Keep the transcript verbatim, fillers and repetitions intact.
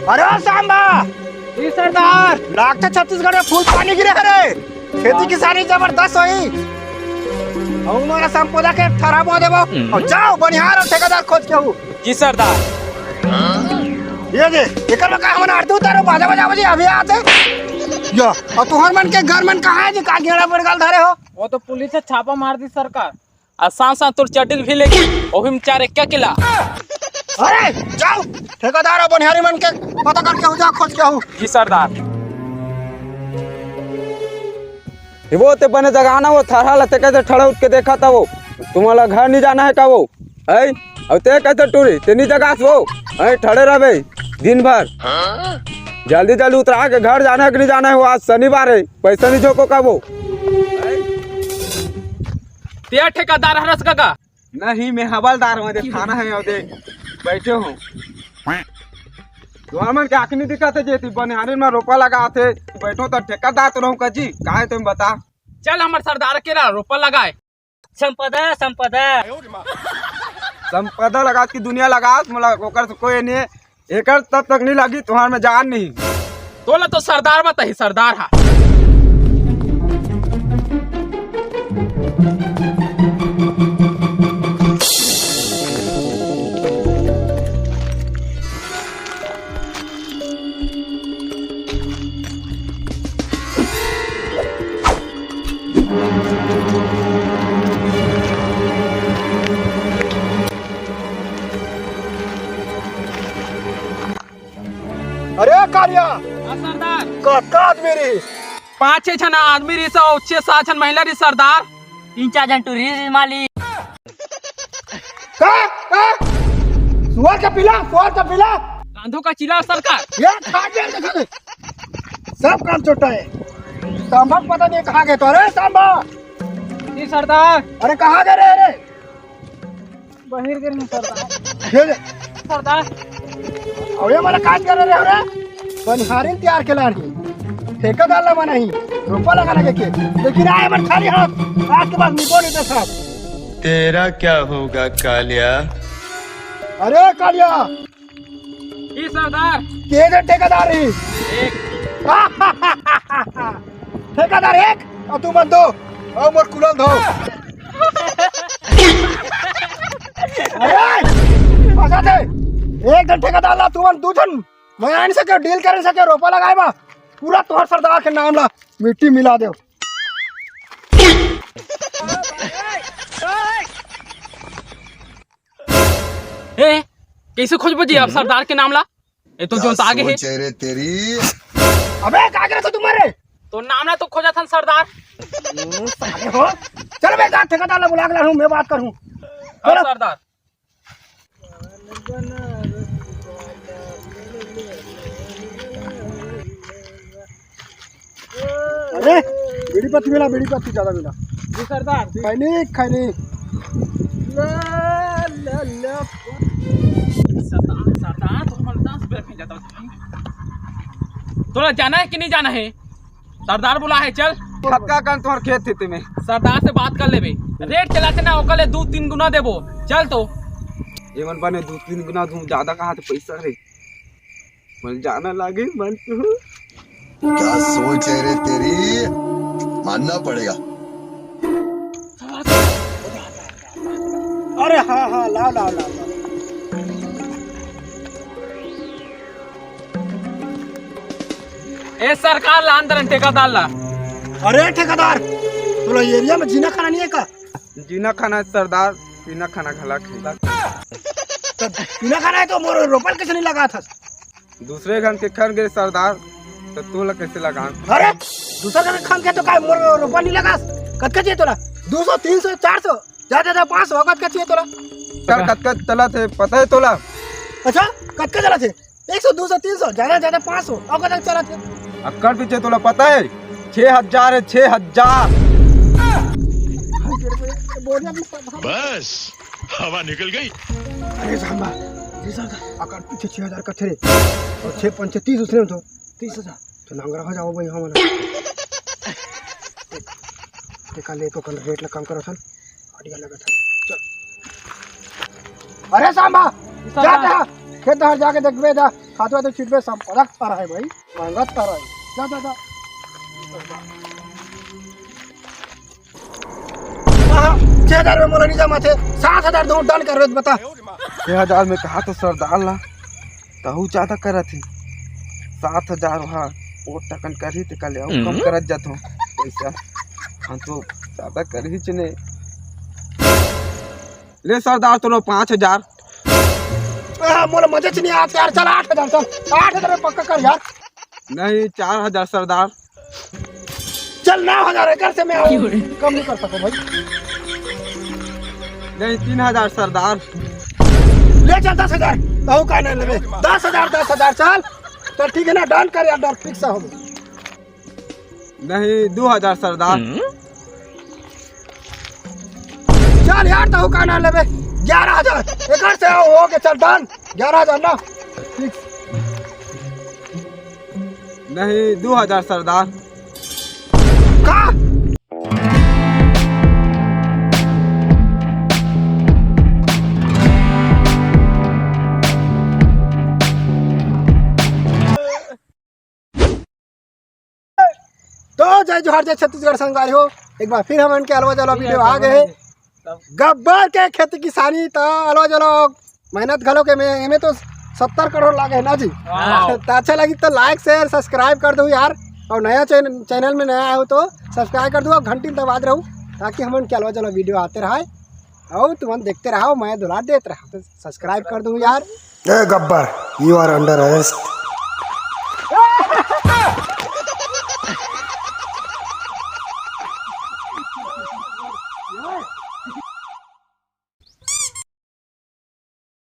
अरे ओ सांबा, जी सरदार। लागथे छत्तीसगढ़ में फूल पानी गिरे हे रे, खेती किसानी जबरदस्त होही। अउ मोला संपदा के थरा बोआ देबो। अउ जाओ बनिहार अउ ठेकेदार खोज के हूँ। जी सरदार। ये दे, एकर में का हमन आरती उतारो, बाजा बजाबो जी, अभी आथे। यो, अउ तुहर मन के घर मन कहाँ हे जी, का गेड़ा बड़गाल धरे हो? वो तो पुलिस हे छापा मार दी सरकार। आ साथ साथ तोर चड्डी भी लेके, ओही में चार एक्का किला। अरे जाओ, ठेकेदार अउ बनिहारी मन के पता करके हो जा, खोज के हो। जी सरदार। ए वो ते बने जगह ना, वो थरहा ला ते कइसे ठड़उट के देखत हवो। तुम्हारा घर नहीं जाना है का वो? हैं? अउ ते कइसे टूरी, ते नहीं जगास वो? हैं, ठड़े रहबे दिन भर। जल्दी जल्दी उतरा के घर जाना है कि नहीं जाना है वो? आज शनिवार है, पैसा नहीं झोंको का वो? ते ठेकेदार हरस का का? नहीं, मैं हवलदार हूँ, दे थाना है, अउ दे बैठे हूँ। तुहर मन के आँख नहीं दिखत हे, जे ती बनिहारी में रोपा लगात हे, बैठो त ठेकेदार तो रहूँ का जी, काहे तुम बता? चल हमर सरदार के रा रोपा लगाए। संपदा, संपदा। संपदा लगात की दुनिया लगात, मोला ओकर से कोई नहीं, एकर तब तक नहीं लगी, तुहर में जान नहीं। तोला तो सरदार बताही, सरदार हा। अरे कालिया, हाँ सरदार। कतका आदमी रहिस? पाँच छह झन आदमी रहिस अउ छह सात झन महिला रहिस सरदार। तीन चार झन टूरी रहिस मालिक। का? का? सुअर का पिला, सुअर का पिला। रांधो का चिला सरकार। ये खा गया, देखो दे। सब काम चोटा है। सांभा पता नहीं कहाँ गए तो। अरे सांभा। जी सरदार। अरे कहाँ गए रे, रे? बहिर गे रहिन सरदार। ये ले। सरदार। अबे मला काज करे रे, अबे बनिहारिन तैयार के लान ही। ठेकेदार ला मना ही। रोपा लगा लगे के। लेकिन आए मन खाली हाथ। आज के बाद निको नहीं दे साहब। तेरा क्या होगा कालिया? अरे कालिया। ई सरदार। के जे ठेकेदार ही? एक। ठेकेदार एक, अउ तुमन दो, अउ मोर कुलल दो। अरे, फंसा दे। एक झन ठेकेदार ला तुमन दू झन, मैं आन सके, डील कर सके, रोपा लगाए बा, पूरा तोहर सरदार के नाम ला मिट्टी मिला दे। ए, कइसे खोजबो जी अब सरदार के नाम ला? ए तो जोन आगे हे। सोच है रे तेरी। अबे का करे तो तुम्हारे? तो नाम ला तो खोजा था सरदार। हम्म, साले हो। चल बे, जा ठेकेदार ला बुला के ला हूँ, मैं बात करूँ। हाँ चलो। सरदार। अरे, बीड़ी पत्ती मिला, बीड़ी पत्ती ज्यादा मिला। जी सरदार। खैनी, खैनी। ला, ला, ला। सरदार, सरदार, तो हम डांस बैठ नहीं जाता। तोला जाना है कि नहीं जाना है? सरदार बुला है, चल। खतका कन तोहर खेत हे तेमे। सरदार से बात कर लेबे। रेट चलाथे ना, ओकर ले दू तीन गुना देबो। चल तो। एमन बने दू तीन गुना, तू ज्यादा कहा तो पैसा रे। मन जाना लागे, मन तू। क्या सोच है रे तेरी? मानना पड़ेगा। अरे हाँ, हाँ, लाओ, लाओ, लाओ, लाओ। ए सरकार, लान दरन ठेकेदार ला। अरे ठेकेदार, तोला एरिया में जीना खाना नहीं है का? जीना खाना है सरदार, पीना खाना घला के। तब पीना खाना है तो मोर रोपल कैसे नहीं लगा था? दूसरे घन के खन गे सरदार, तो तोला कैसे लगान? अरे, दूसर घन के खन के तो काय मोर रोपा नहीं लगास? कतका चाहिए तोला? दू सौ, तीन सौ, चार सौ, ज्यादा ज्यादा पाँच सौ, कतका चाहिए तोला? कर कतका चलत हे, पता है तोला? अच्छा, कतका चलत हे? एक सौ, दू सौ, तीन सौ, ज्यादा ज्यादा पाँच सौ, और कतका चलत हे? अक्कड़ पीछे तोला पता है? छह हजार है, छह हजार। बोरिया भी सब बस, हवा निकल गई। अरे सांबा, जी सरदार, अगर पीछे छह हजार कथे रे, और छह पंचे तीस उसने तो तीस हजार, तो नांगरा हो जाओ भाई हमारा। देखा ले तो कल रेट ला कम करो सन, आइडिया लगा था। चल। अरे सांबा, जी सरदार। जा, जा, खेत धार जाके देखबे जा। खातू आते छिटबे, संपरक थरा है भाई, महंगा थरा है। जा, जा, जा। आहा, छह हजार में मोला नहीं जमा थे, सात हजार दो, डन कर दे, बता। छह हजार में कहा तो सरदार ला, तहू ज्यादा करत ही। सात हजार वहाँ वो टकन करही ते कल अउ कम हम्म। करत जात हो पैसा। हम तो ज्यादा करही च नहीं। ले सरदार, तोरो पाँच हजार। आ, मोला मजे च नहीं आज यार, चल आठ हजार, चल आठ हजार में पक्का कर यार। नहीं, चार हजार सरदार। चल नौ हजार, एकर से मैं आऊँ, कम नहीं कर सको भाई। नहीं, तीन हजार सरदार। ले चल दस हजार, तहू का नहीं लेबे, दस हजार, दस हजार, चल। चल ठीक है ना, डन कर यार, डन फिक्स हो। नहीं, दो हजार सरदार। चल यार, तहू का ना लेबे, ग्यारह हजार। एकर से हो के चल, डन, ग्यारह हजार ना, फिक्स। नहीं, दो हजार सरदार। का? तो जय जोहार, जय छत्तीसगढ़ संगवारी हो, एक बार फिर हमन के अलवा जलवा वीडियो आ गए हे। गब्बर के खेती किसानी त अलवा जलवा मेहनत घलो के में, एमे तो सत्तर करोड़ लागे है ना जी। हाँ। त अच्छा लगी तो like, share, subscribe कर दो यार, और नया चैन-, चैनल में नया आयो तो subscribe कर दो और घंटी दबा दे रहो, ताकि हमन के अलवा जलवा वीडियो आते रहे और तुमन देखते रहो, मैं दुलार देत रहो। तो subscribe कर दो यार। ए Gabbar, you are under arrest।